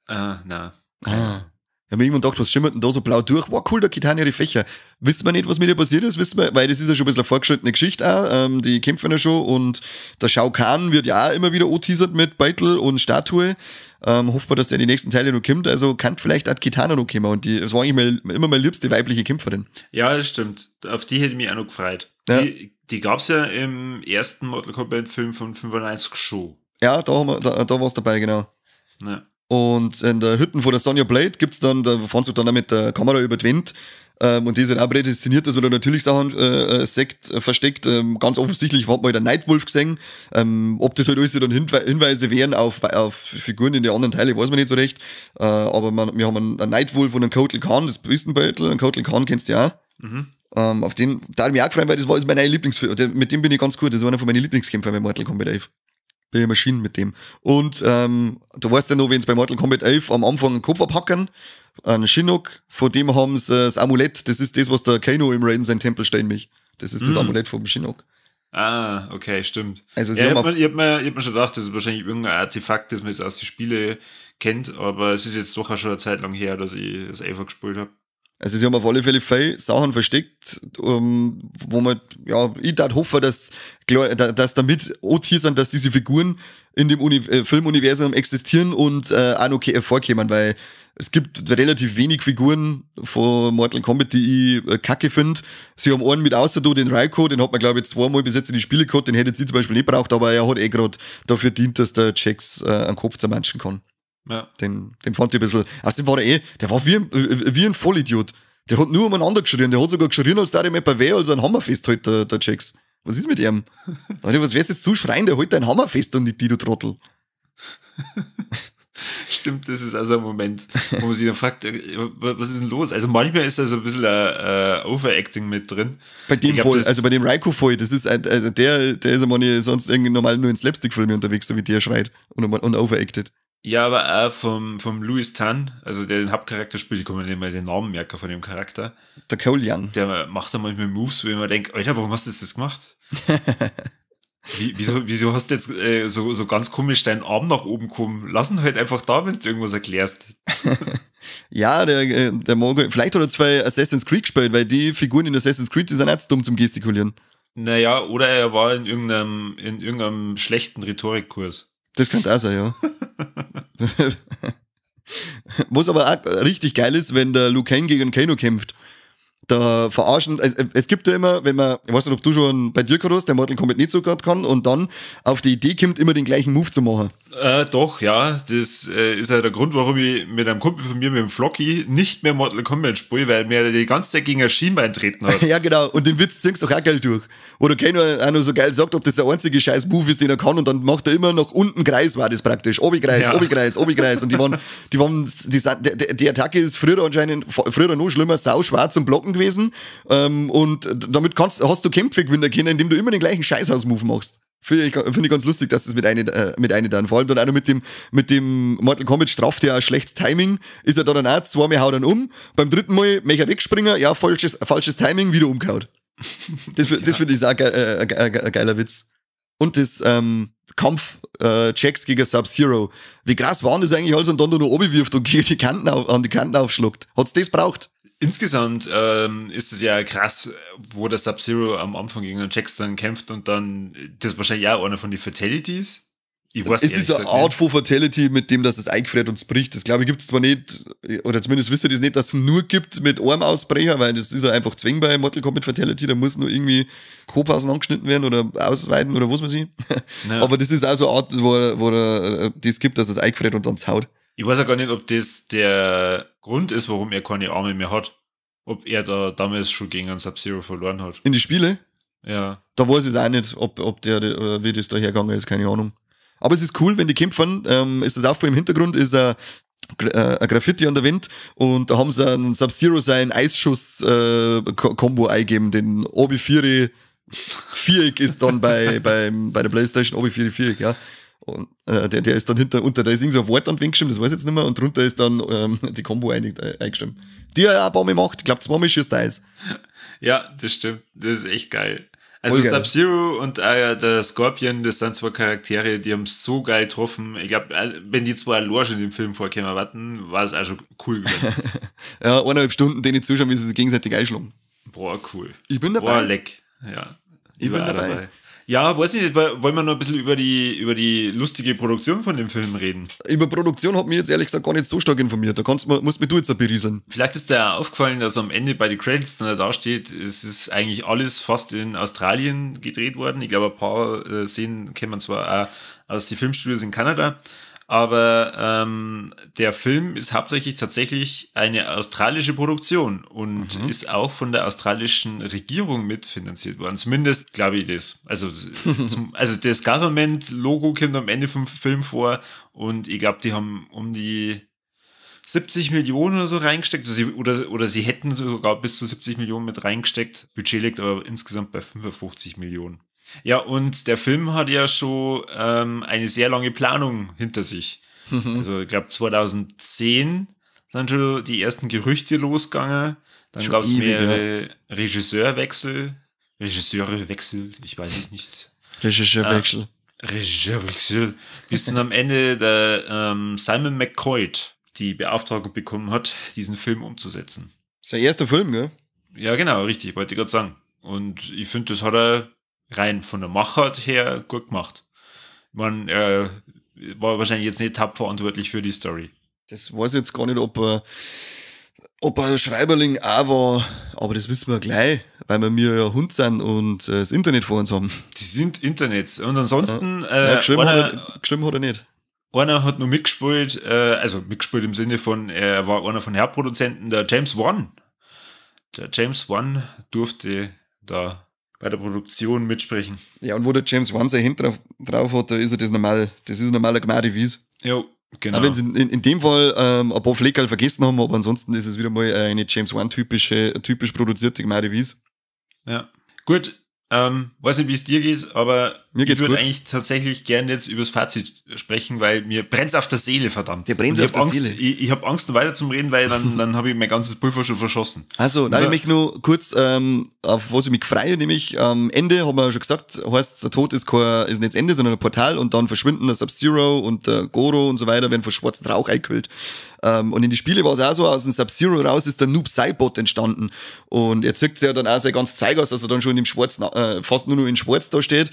Nein. Ah. Ich hab mir irgendwann gedacht, was schimmert denn da so blau durch? Wow, cool, der Kitana ihre Fächer. Wissen wir nicht, was mit ihr passiert ist, wissen wir, weil das ist ja schon ein bisschen eine fortgeschrittene Geschichte auch. Die kämpfen ja schon und der Shao Kahn wird ja auch immer wieder angeteasert mit Beutel und Statue. Hofft man, dass der in die nächsten Teile noch kommt. Also kann vielleicht auch Kitana noch kommen. Und die, das war eigentlich immer meine liebste weibliche Kämpferin. Ja, das stimmt. Auf die hätte ich mich auch noch gefreut. Ja. Die gab's ja im ersten Mortal Kombat Film von 95 schon. Ja, da war's dabei, genau. Ja. Und in der Hütten von der Sonya Blade gibt's dann, da fahren sie dann auch mit der Kamera über die Wand. Und die sind auch prädestiniert, dass man da natürlich Sachen versteckt. Ganz offensichtlich hat man halt einen Nightwolf gesehen. Ob das halt alles dann Hinweise wären auf Figuren in den anderen Teilen, weiß man nicht so recht. Aber wir haben einen Nightwolf und einen Kotal Kahn, das Wüstenbeutel. Einen Kotal Kahn kennst du ja auch. Mhm. Auf den, da hab ich mich auch gefreut, weil das war mein Lieblingsfilm. Mit dem bin ich ganz gut. Das war einer von meinen Lieblingskämpfern bei Mortal Kombat 11. Bin ich Maschinen mit dem. Und du weißt ja noch, wenn sie bei Mortal Kombat 11 am Anfang einen Kopf abhacken, einen Shinnok, von dem haben sie das Amulett, das ist das, was der Kano im Raiden sein Tempel stellen mich. Das ist das Amulett vom Shinnok. Ah, okay, stimmt. Also ja, ich hab mir schon gedacht, das ist wahrscheinlich irgendein Artefakt, das man jetzt aus den Spielen kennt, aber es ist jetzt doch auch schon eine Zeit lang her, dass ich das einfach gespielt habe. Also sie haben auf alle Fälle viele Sachen versteckt, wo man, ja, ich darf hoffen, dass damit anteasern, dass diese Figuren in dem Filmuniversum existieren und auch noch vorkommen, weil es gibt relativ wenig Figuren von Mortal Kombat, die ich kacke finde. Sie haben einen mit außer den Raiko, den hat man glaube ich zweimal bis jetzt in die Spiele gehabt, den hätte sie zum Beispiel nicht braucht, aber er hat eh gerade dafür dient, dass der Jax einen Kopf zermanschen kann. Ja. Den fand ich ein bisschen. Außerdem war der der war wie ein Vollidiot. Der hat nur umeinander geschrien. Der hat sogar geschrien, als der ihm etwa weh, als einen Hammer festhält, der Jax. Was ist mit ihm? Was wär's jetzt zu schreien? Der hält deinen Hammer fest und nicht die, du Trottel. Stimmt, das ist also ein Moment, wo man sich dann fragt, was ist denn los? Also manchmal ist da so ein bisschen Overacting mit drin. Bei dem voll, also bei dem Raiko voll, das ist ein, also der ist ja manchmal sonst irgendwie normal nur in Slapstick-Filmen unterwegs, so wie der schreit und overacted. Ja, aber auch vom Louis Tan, also der den Hauptcharakter spielt, ich kann mir nicht mal den Namen merken von dem Charakter. Der Cole Young. Der macht da manchmal Moves, wo ich mir denke, Alter, warum hast du das gemacht? Wieso hast du jetzt so ganz komisch deinen Arm nach oben kommen? Lass ihn halt einfach da, wenn du irgendwas erklärst. Ja, der mag, vielleicht hat er zwei Assassin's Creed gespielt, weil die Figuren in Assassin's Creed, die sind auch zu dumm zum Gestikulieren. Naja, oder er war in irgendeinem schlechten Rhetorikkurs. Das könnte auch sein, ja. Was aber auch richtig geil ist, wenn der Liu Kang gegen Kano kämpft. Da verarschen, also es gibt ja immer, wenn man, ich weiß nicht, ob du schon bei dir gehabt hast, der Mortal Kombat nicht so gut kann und dann auf die Idee kommt, immer den gleichen Move zu machen. Doch, ja, das ist ja der Grund, warum ich mit einem Kumpel von mir, mit dem Flocky, nicht mehr Mortal Kombat spiele, weil mir die ganze Zeit gegen ein Schienbein treten hat. Ja, genau, und den Witz ziehst du auch geil durch. Wo der Kano auch noch so geil sagt, ob das der einzige scheiß Move ist, den er kann, und dann macht er immer nach unten Kreis, war das praktisch. Obi-Kreis, ja. Obi-Kreis, Obi-Kreis. Und die Attacke ist früher anscheinend, früher noch schlimmer, sauschwer zum Blocken gewesen. Und damit hast du Kämpfe gewinnen können, indem du immer den gleichen Scheißhaus-Move machst. Finde ich ganz lustig, dass das mit eine dann. Vor allem dann auch noch mit dem Mortal Kombat straft ja auch schlechtes Timing. Ist er da dann auch, zweimal haut er um. Beim dritten Mal möchte er wegspringen, ja, falsches Timing, wieder umgehaut. Das finde ich auch ein geiler Witz. Und das Kampf Jax gegen Sub-Zero. Wie krass war das eigentlich, als er dann da noch wirft und gegen die Kanten auf, an die Kanten aufschluckt? Hat's das braucht? Insgesamt ist es ja krass, wo der Sub-Zero am Anfang gegen den Jax dann kämpft und dann, das ist wahrscheinlich auch einer von den Fatalities. Ich weiß Es ist eine Art von Fatality, mit dem, dass es eingefriert und es bricht. Das, glaube ich, gibt es zwar nicht, oder zumindest wisst ihr das nicht, dass es nur gibt mit einem Ausbrecher, weil das ist ja einfach zwingend bei Mortal Kombat Fatality, da muss nur irgendwie Kopf auseinandergeschnitten werden oder ausweiten oder was weiß ich. Ja. Aber das ist auch so eine Art, wo das gibt, dass es eingefriert und dann haut. Ich weiß ja gar nicht, ob das der Grund ist, warum er keine Arme mehr hat. Ob er da damals schon gegen einen Sub-Zero verloren hat. In die Spiele? Ja. Da weiß ich es auch nicht, ob der, wie das da hergegangen ist, keine Ahnung. Aber es ist cool, wenn die kämpfen, ist das auch im Hintergrund, ist ein Graffiti an der Wand und da haben sie einen Sub-Zero seinen Eisschuss-Kombo eingegeben, den Obi 4 Viereck ist dann bei der PlayStation Obi 4 Viereck, ja. Und der ist dann hinter, unter, da ist irgend so ein Wort an geschrieben, das weiß ich jetzt nicht mehr, und drunter ist dann die Combo eingeschrieben. Die er auch ein paar Mal macht, ich glaube, zweimal schießt er Eis. Ja, das stimmt. Das ist echt geil. Also Sub-Zero und der Scorpion, das sind zwei Charaktere, die haben so geil getroffen. Ich glaube, wenn die zwei allein schon in dem Film vorkämen warten, war es auch schon cool geworden. Ja, 1,5 Stunden, denen zuschauen, wie sie sich gegenseitig einschlagen. Boah, cool. Ich bin dabei. Boah, leck. Ja. Ich bin dabei. Ja, weiß ich nicht, wollen wir noch ein bisschen über die lustige Produktion von dem Film reden? Über Produktion hat mich jetzt ehrlich gesagt gar nicht so stark informiert. Da musst mich du jetzt ein berieseln. Vielleicht ist dir aufgefallen, dass am Ende bei den Credits dann da steht, es ist eigentlich alles fast in Australien gedreht worden. Ich glaube, ein paar Szenen kennt man zwar auch aus den Filmstudios in Kanada, aber der Film ist hauptsächlich tatsächlich eine australische Produktion und ist auch von der australischen Regierung mitfinanziert worden. Zumindest glaube ich das. Also das Government-Logo kommt am Ende vom Film vor und ich glaube, die haben um die 70 Millionen oder so reingesteckt oder sie hätten sogar bis zu 70 Millionen mit reingesteckt. Budget liegt aber insgesamt bei 55 Millionen. Ja, und der Film hat ja schon eine sehr lange Planung hinter sich. Also ich glaube, 2010 sind schon die ersten Gerüchte losgegangen. Dann gab es mehrere Regisseurwechsel. Regisseurwechsel, ich weiß es nicht. Regisseurwechsel. Regisseurwechsel. Bis dann am Ende der Simon McQuoid die Beauftragung bekommen hat, diesen Film umzusetzen. Sein erster Film, gell? Ja, genau, richtig, wollte ich gerade sagen. Und ich finde, das hat er rein von der Machart her gut gemacht. Ich meine, er war wahrscheinlich jetzt nicht hauptverantwortlich für die Story. Das weiß ich jetzt gar nicht, ob er Schreiberling auch war, aber das wissen wir gleich, weil wir mir ja Hund sind und das Internet vor uns haben. Die sind Internets. Und ansonsten. Ja, geschrieben hat er nicht. Einer hat nur mitgespielt, also mitgespielt im Sinne von, er war einer von den Hauptproduzenten, der James Wan. Der James Wan durfte da bei der Produktion mitsprechen. Ja, und wo der James Wan seine Hände drauf hat, da ist er das normal, das ist ein normaler Gmadi Wies. Jo, genau. Auch wenn sie in dem Fall ein paar Fleckerl vergessen haben, aber ansonsten ist es wieder mal eine James Wan typisch produzierte Gmadi Wies. Ja. Gut, weiß nicht, wie es dir geht, aber Mir geht's ich würde eigentlich tatsächlich gern jetzt übers Fazit sprechen, weil mir brennt's auf der Seele, verdammt. Dir brennt's Und auf ich der hab Angst, Seele. Ich habe Angst, noch weiter zum Reden, weil dann habe ich mein ganzes Pulver schon verschossen. Also, nein, ich möchte nur kurz, auf was ich mich freue, nämlich am Ende, haben wir ja schon gesagt, heißt, der Tod ist nicht das Ende, sondern ein Portal und dann verschwinden der Sub-Zero und der Goro und so weiter, werden von schwarzen Rauch eingehüllt. Und in die Spiele war es auch so, aus dem Sub-Zero raus ist der Noob Saibot entstanden. Und er zeigt sich ja dann auch sein ganz Zeug aus, dass er dann schon im Schwarzen, fast nur noch in Schwarz da steht.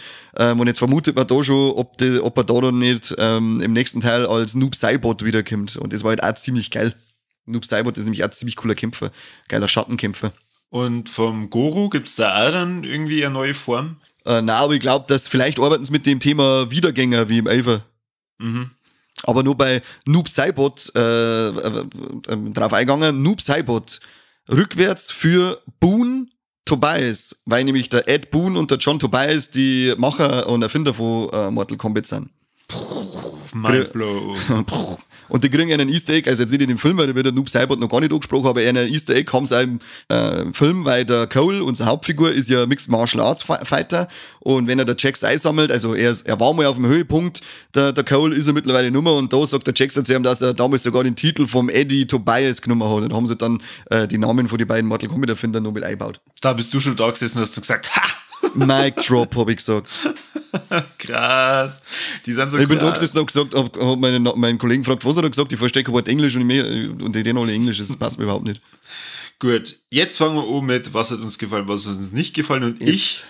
Und jetzt vermutet man da schon, ob er da dann nicht im nächsten Teil als Noob Saibot wiederkommt. Und das war halt auch ziemlich geil. Noob Saibot ist nämlich auch ziemlich cooler Kämpfer. Geiler Schattenkämpfer. Und vom Goro gibt's da auch dann irgendwie eine neue Form? Na, aber ich glaube, dass vielleicht arbeiten sie mit dem Thema Wiedergänger wie im Elfer. Aber nur bei Noob Saibot drauf eingegangen. Noob Saibot rückwärts für Boone Tobias, weil nämlich der Ed Boon und der John Tobias die Macher und Erfinder von Mortal Kombat sind. Mind blown. Und die kriegen einen Easter Egg, also jetzt nicht in dem Film, weil da wird der Noob Saibot noch gar nicht angesprochen, aber einen Easter Egg haben sie auch im Film, weil der Cole, unsere Hauptfigur, ist ja Mixed Martial Arts Fighter und wenn er der Jax einsammelt, also er war mal auf dem Höhepunkt, der Cole ist er mittlerweile Nummer und da sagt der Jax zu ihm, dass er damals sogar den Titel vom Eddie Tobias genommen hat und haben sie dann die Namen von den beiden Mortal Kombat Erfindern noch mit eingebaut. Da bist du schon da gesessen und hast du gesagt, ha! Mic Drop, hab ich gesagt. Krass. Die sind so Ich bin da gesessen und hab gesagt, hab meinen Kollegen gefragt, was hat er gesagt? Ich verstehe kein Wort Englisch und die reden alle Englisch, das passt mir überhaupt nicht. Gut, jetzt fangen wir an mit, was hat uns gefallen, was hat uns nicht gefallen und ich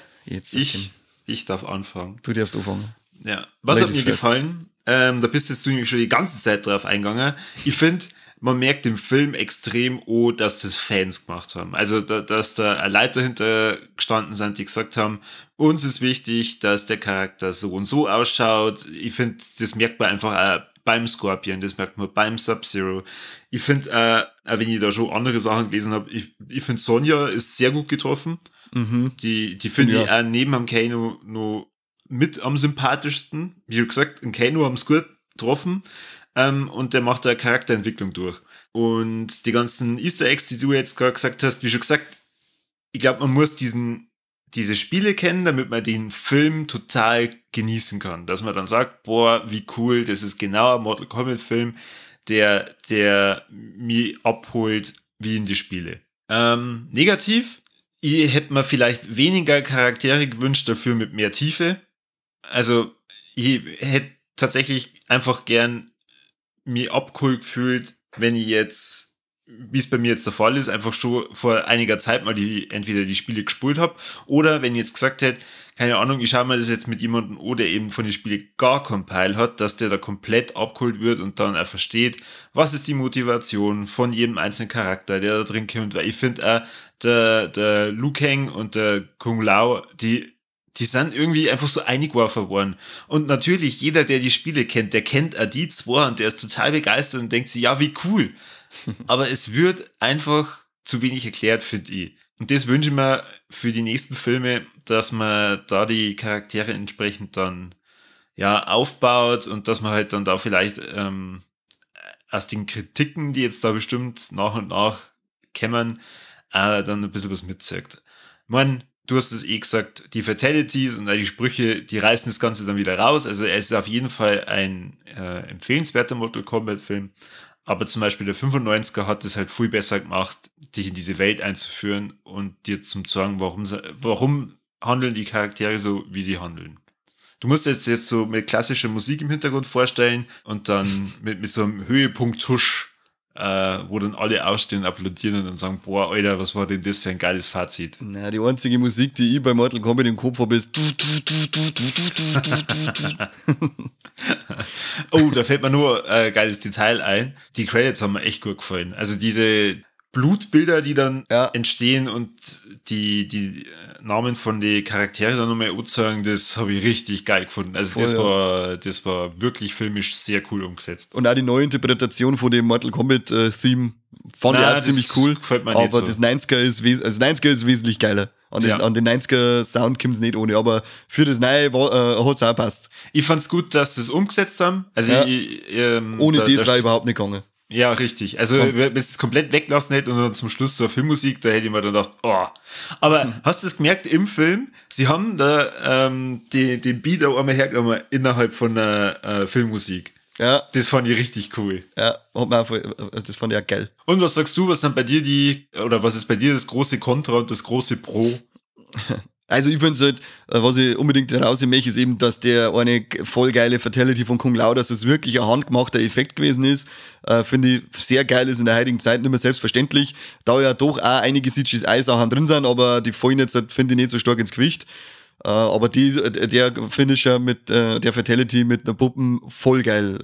darf anfangen. Du darfst anfangen. Ja, was hat mir gefallen? Da bist jetzt du nämlich schon die ganze Zeit drauf eingegangen. Ich finde, man merkt im Film extrem, oh, dass das Fans gemacht haben. Also, dass da Leute dahinter gestanden sind, die gesagt haben, uns ist wichtig, dass der Charakter so und so ausschaut. Ich finde, das merkt man einfach auch beim Scorpion, das merkt man beim Sub-Zero. Ich finde, auch wenn ich da schon andere Sachen gelesen habe, ich finde, Sonja ist sehr gut getroffen. Mhm. Die finde ich auch neben am Kano noch mit am sympathischsten. Wie schon gesagt, in Kano haben es gut getroffen. Und der macht da Charakterentwicklung durch. Und die ganzen Easter Eggs, die du jetzt gerade gesagt hast, wie schon gesagt, ich glaube, man muss diese Spiele kennen, damit man den Film total genießen kann. Dass man dann sagt, boah, wie cool, das ist genau ein Mortal Kombat Film, der mich abholt, wie in die Spiele. Negativ, ich hätte mir vielleicht weniger Charaktere gewünscht, dafür mit mehr Tiefe. Also, ich hätte tatsächlich einfach gern mich abgeholt gefühlt, wenn ich jetzt, wie es bei mir jetzt der Fall ist, einfach schon vor einiger Zeit mal entweder die Spiele gespielt habe oder wenn ich jetzt gesagt hätte, keine Ahnung, ich schaue mir das jetzt mit jemandem an, der eben von den Spielen gar keinen Peil hat, dass der da komplett abgeholt wird und dann auch versteht, was ist die Motivation von jedem einzelnen Charakter, der da drin kommt, weil ich finde auch, der Liu Kang und der Kung Lao, die sind irgendwie einfach so eingeworfen worden. Und natürlich, jeder, der die Spiele kennt, der kennt auch die zwei und der ist total begeistert und denkt sich, ja, wie cool. Aber es wird einfach zu wenig erklärt, finde ich. Und das wünsche ich mir für die nächsten Filme, dass man da die Charaktere entsprechend dann ja aufbaut und dass man halt dann da vielleicht aus den Kritiken, die jetzt da bestimmt nach und nach kämen, dann ein bisschen was mitzieht. Ich meine, du hast es eh gesagt, die Fatalities und die Sprüche, die reißen das Ganze dann wieder raus. Also es ist auf jeden Fall ein empfehlenswerter Mortal Kombat Film. Aber zum Beispiel der 95er hat es halt viel besser gemacht, dich in diese Welt einzuführen und dir zum sagen, warum handeln die Charaktere so, wie sie handeln. Du musst jetzt so mit klassischer Musik im Hintergrund vorstellen und dann mit so einem Höhepunkt-Tusch, wo dann alle aufstehen und applaudieren und dann sagen, boah, Alter, was war denn das für ein geiles Fazit? Na, die einzige Musik, die ich bei Mortal Kombat im Kopf habe, ist Oh, da fällt mir nur ein geiles Detail ein. Die Credits haben mir echt gut gefallen. Also diese Blutbilder, die dann entstehen und die Namen von den Charakteren dann nochmal anzeigen, das habe ich richtig geil gefunden. Also voll, das war wirklich filmisch sehr cool umgesetzt. Und auch die neue Interpretation von dem Mortal Kombat Theme fand ich auch ziemlich cool. Gefällt mir aber nicht so. Das 90er ist, also 90er ist wesentlich geiler. An den 90er Sound kommt es nicht ohne, aber für das Neue hat es auch gepasst. Ich fand's gut, dass sie es umgesetzt haben. Also ohne das war überhaupt nicht gegangen. Ja, richtig. Also, wenn es komplett weglassen hätte und dann zum Schluss zur Filmmusik, da hätte ich mir dann gedacht, oh. Aber hast du es gemerkt im Film? Sie haben da den Beat auch einmal hergenommen innerhalb von der Filmmusik. Ja. Das fand ich richtig cool. Ja, das fand ich auch geil. Und was sagst du, was sind bei dir was ist bei dir das große Kontra und das große Pro? Also ich finde es halt, was ich unbedingt herausheben möchte, ist eben, dass der eine voll geile Fatality von Kung Lao, dass das wirklich ein handgemachter Effekt gewesen ist, finde ich sehr geil, ist in der heutigen Zeit nicht mehr selbstverständlich, da ja doch auch einige CGI-Sachen drin sind, aber die fallen jetzt, finde ich, nicht so stark ins Gewicht. Aber der Finisher mit der Fatality mit einer Puppen, voll geil,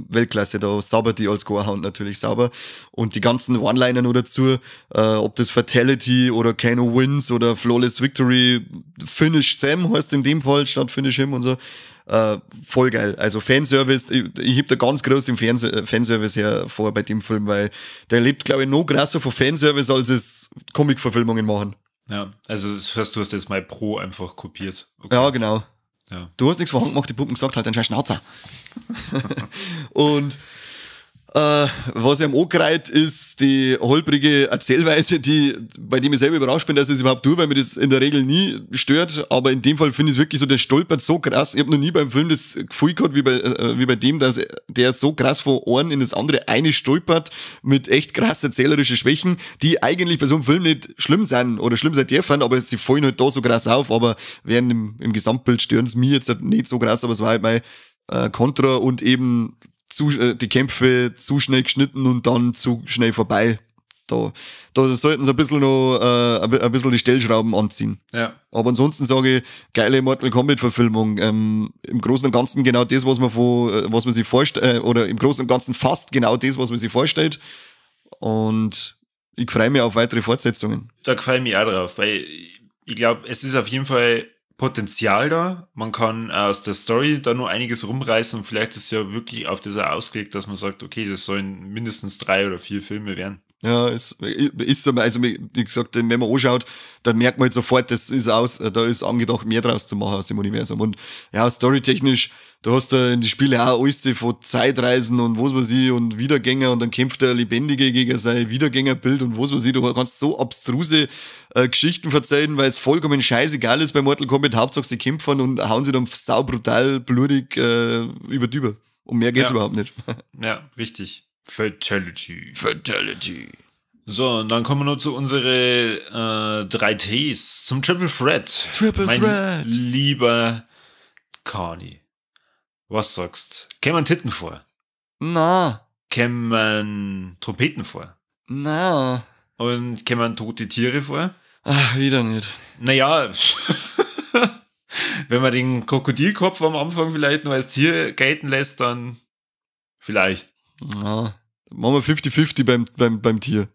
Weltklasse, da saubert die als Gorehound natürlich sauber. Und die ganzen One-Liner noch dazu, ob das Fatality oder Kano Wins oder Flawless Victory, Finish Sam heißt in dem Fall, statt Finish Him und so, voll geil. Also Fanservice, ich heb da ganz groß den Fanservice hervor bei dem Film, weil der lebt, glaube ich, noch krasser von Fanservice, als es Comic-Verfilmungen machen. Ja, also das heißt, du hast jetzt mal Pro einfach kopiert. Okay. Ja, genau. Ja. Du hast nichts vorhanden gemacht, die Puppen gesagt, halt deinen scheiß Schnauzer. Und was ihm angereiht ist die holprige Erzählweise, die, bei dem ich selber überrascht bin, dass ich es überhaupt tue, weil mir das in der Regel nie stört. Aber in dem Fall finde ich es wirklich so, der stolpert so krass. Ich habe noch nie beim Film das Gefühl gehabt, wie bei dem, dass der so krass von einem in das andere eine stolpert, mit echt krass erzählerischen Schwächen, die eigentlich bei so einem Film nicht schlimm sind oder schlimm sein dürfen, aber sie fallen halt da so krass auf. Aber während im Gesamtbild stören es mir jetzt nicht so krass, aber es war halt mein Kontra und eben die Kämpfe zu schnell geschnitten und dann zu schnell vorbei. Da sollten sie ein bisschen noch ein bisschen die Stellschrauben anziehen. Ja. Aber ansonsten sage ich, geile Mortal Kombat Verfilmung. Im Großen und Ganzen genau das, was man sich vorstellt, oder im Großen und Ganzen fast genau das, was man sich vorstellt. Und ich freue mich auf weitere Fortsetzungen. Da freue ich mich auch drauf, weil ich glaube, es ist auf jeden Fall Potenzial da. Man kann aus der Story da nur einiges rumreißen und vielleicht ist ja wirklich auf das auch ausgelegt, dass man sagt, okay, das sollen mindestens 3 oder 4 Filme werden. Ja, es ist so, also wie gesagt, wenn man anschaut, dann merkt man halt sofort, das ist aus, da ist angedacht, mehr draus zu machen aus dem Universum. Und ja, storytechnisch, da hast du in die Spiele auch alles von Zeitreisen und was weiß ich und Wiedergänger und dann kämpft der Lebendige gegen sein Wiedergängerbild und was weiß ich. Du kannst so abstruse Geschichten verzeihen, weil es vollkommen scheißegal ist bei Mortal Kombat. Hauptsache sie kämpfen und hauen sie dann saubrutal, blutig über die Über. Und mehr geht's überhaupt nicht. Ja, richtig. Fatality. Fatality. So, und dann kommen wir noch zu unsere 3 Ts, zum Triple Threat. Triple Threat. Lieber Kani, was sagst? Kämen Titten vor? Na. Kämen Trompeten vor? Na. Und kämen tote Tiere vor? Ach, wieder nicht. Naja, wenn man den Krokodilkopf am Anfang vielleicht noch als Tier gelten lässt, dann vielleicht. Na, machen wir 50-50 beim Tier.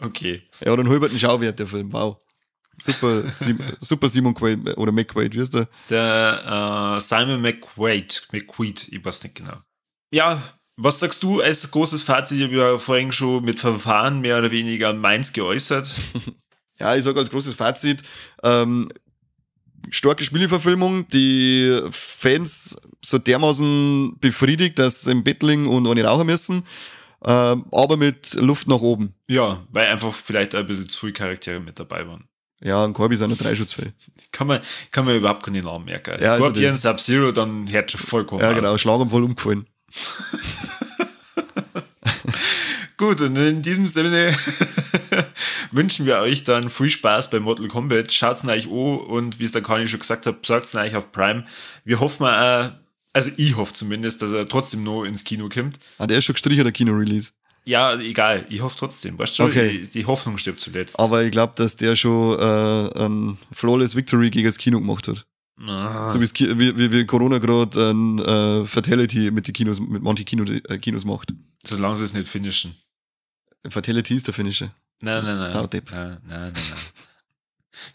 Okay. Ja, dann holt man den Schauwert, der Film. Wow. Super, super Simon Quaid oder McQuaid, wie ist der? Der Simon McQuaid, ich weiß nicht genau. Ja, was sagst du als großes Fazit? Ich habe ja vorhin schon mit Verfahren mehr oder weniger meins geäußert. Ja, ich sage als großes Fazit, starke Spieleverfilmung, die Fans so dermaßen befriedigt, dass sie im Bett liegen und eine rauchen müssen, aber mit Luft nach oben. Ja, weil einfach vielleicht ein bisschen zu viele Charaktere mit dabei waren. Ja, und Corby ist auch noch 3 Schutzfähig. Kann man überhaupt keine Namen merken. Ja, also Scorpion, Sub-Zero, dann hört schon vollkommen auf. Ja, genau, Schlaganfall umgefallen. Gut, und in diesem Sinne wünschen wir euch dann viel Spaß bei Mortal Kombat. Schaut's euch an und wie es der Kani schon gesagt hat, besorgt's euch auf Prime. Wir hoffen mal, also ich hoffe zumindest, dass er trotzdem noch ins Kino kommt. Ah, der ist schon gestrichen, der Kino-Release. Ja, egal, ich hoffe trotzdem. Weißt du, okay. Die Hoffnung stirbt zuletzt. Aber ich glaube, dass der schon ein Flawless Victory gegen das Kino gemacht hat. Ah. So wie Corona gerade ein Fatality mit den Kinos, mit manchen Kinos macht. Solange sie es nicht finishen. Fatality ist der Finisher. Nein, nein, nein. Saudepp. Nein, nein, nein, nein.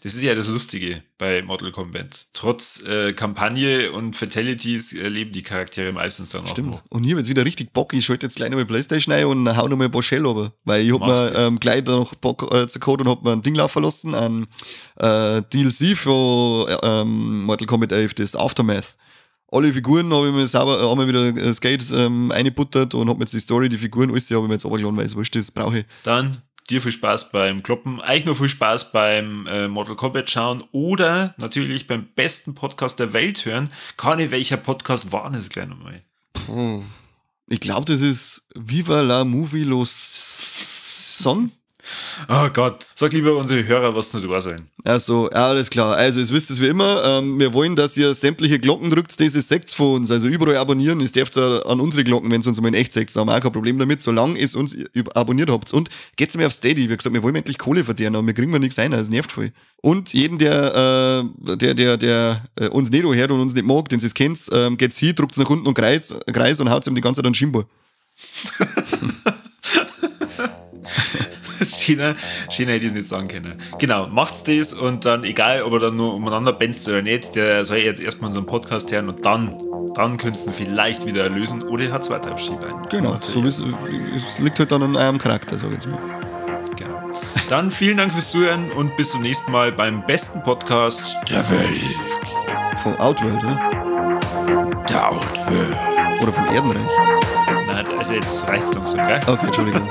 Das ist ja das Lustige bei Mortal Kombat. Trotz Kampagne und Fatalities leben die Charaktere meistens dann auch Stimmt. noch. Und hier, wenn es wieder richtig Bock, ich schalte jetzt gleich nochmal Playstation ein und hau nochmal ein paar Shell runter. Weil ich hab mir gleich da noch Bock zu Code und hab mir ein Ding laufen lassen, ein DLC für Mortal Kombat 11, das Aftermath. Alle Figuren habe ich mir sauber, haben mir wieder das Geld eingebuttert und hab mir jetzt die Story, die Figuren, alles habe ich mir jetzt runtergeladen, weil es wurscht ist, brauche ich. Dann dir viel Spaß beim Kloppen, eigentlich nur viel Spaß beim Mortal Kombat schauen oder natürlich beim besten Podcast der Welt hören. Keine, welcher Podcast war das gleich nochmal? Puh. Ich glaube, das ist Viva la Movie Los Son. Oh Gott, sag lieber unsere Hörer, was nicht wahr sein. Also, alles klar. Also, ihr wisst es wie immer. Wir wollen, dass ihr sämtliche Glocken drückt, die ihr seht von uns. Also überall abonnieren. Ihr dürft an unsere Glocken, wenn ihr uns mal in echt seht. Da haben wir auch kein Problem damit, solange ihr uns abonniert habt. Und geht's mir auf Steady. Wie gesagt, wir wollen endlich Kohle verdienen, aber wir kriegen wir nichts ein. Das nervt voll. Und jeden, der uns nicht hört und uns nicht mag, den ihr kennt, geht's hin, drückt's nach unten und Kreis und haut's ihm die ganze Zeit an den Schimbo. Schöner hätte ich es nicht sagen können. Genau, macht's das und dann, egal, ob er dann nur umeinander benzt oder nicht, der soll jetzt erstmal unseren Podcast hören und dann könntest du ihn vielleicht wieder erlösen oder er hat zwei Schienbein. Genau, so es liegt halt dann an eurem Charakter, sag ich jetzt mal. Genau. Dann vielen Dank fürs Zuhören und bis zum nächsten Mal beim besten Podcast der Welt. Von Outworld, oder? Der Outworld. Oder vom Erdenreich. Na, also jetzt reicht's langsam, gell? Okay, Entschuldigung.